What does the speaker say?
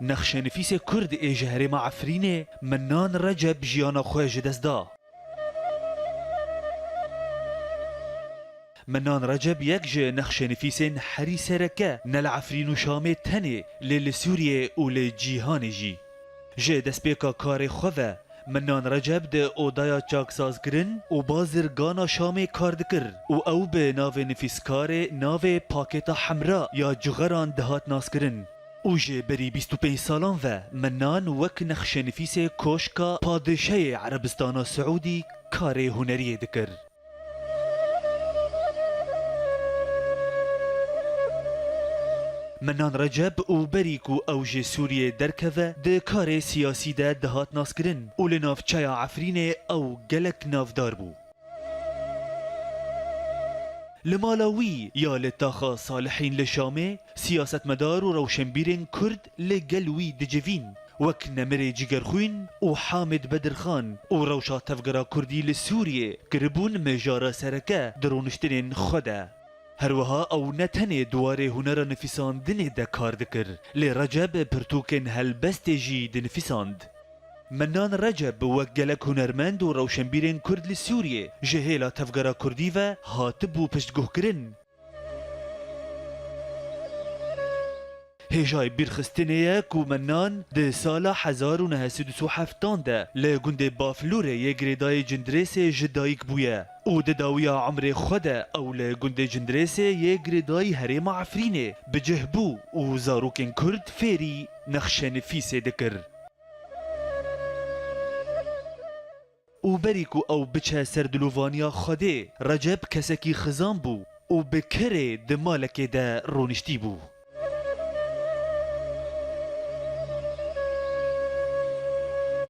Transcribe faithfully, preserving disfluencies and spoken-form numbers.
Nexşenivîsê Kurd ê ji herêma Efrînê Mennan Receb jiyana xwe ji dest da. Mennan Receb yek ji nexşenivîsên herî sereke ne li Efrîn û Şamê tenê, lê li Sûriyê û li cîhanê jî. Ji destpêka karê xwe ve Mennan Receb di odaya çaksazkirin û bazirgana Şamê kar dikir û ew bi navê nivîskarê navê Pakêta Hemra ya Cuxeran dihat naskirin û ji berî bîst û pênc salan ve Mennan wek nexşenivîsê Koşka Padişahê Erebistana Siûdî karê huneriyê dikir. Mennan Receb û berî ku ew ji Sûriyê derkeve, di karê siyasî de dihat naskirin û li navçeya Efrînê ew gelek navdar bû. Li mala wî ya li taxa Salihîn li Şamê, siyasetmedar û rewşenbîrên Kurd li gel wî dicivîn, wek Nemirê Cigerxwîn û Hamid Bedirxan û rewşa tevgera Kurdî li Sûriyê kiribûn mijara sereke di rûniştinên xwe de. Her wiha ew ne tenê di warê hunera nivîsandinê de kar dikir, lê Receb pirtûkên helbestê jî dinivîsand. Mennan Receb wek gelek hunermend û rewşenbîrên Kurd li Sûriyê ji hêla tevgera Kurdî ve hatibû piştguhkirin. Hêjayî bîrxistinê ye ku Mennan di sala hezar û neh sed û sî û heft de li gundê Baflûrê yê girêdayî Cindirêsê ji dayik bûye û di dawiya umrê xwe de ew li gundê Cindirêsê yê girêdayî herêma Efrînê bi cih bû û zarokên Kurd fêrî nexşenivîsê dikir. Û berî ku ew biçe ser dilovaniya Xwedê, Receb kesekî xizan bû û bi kirê di malekê de rûniştî bû.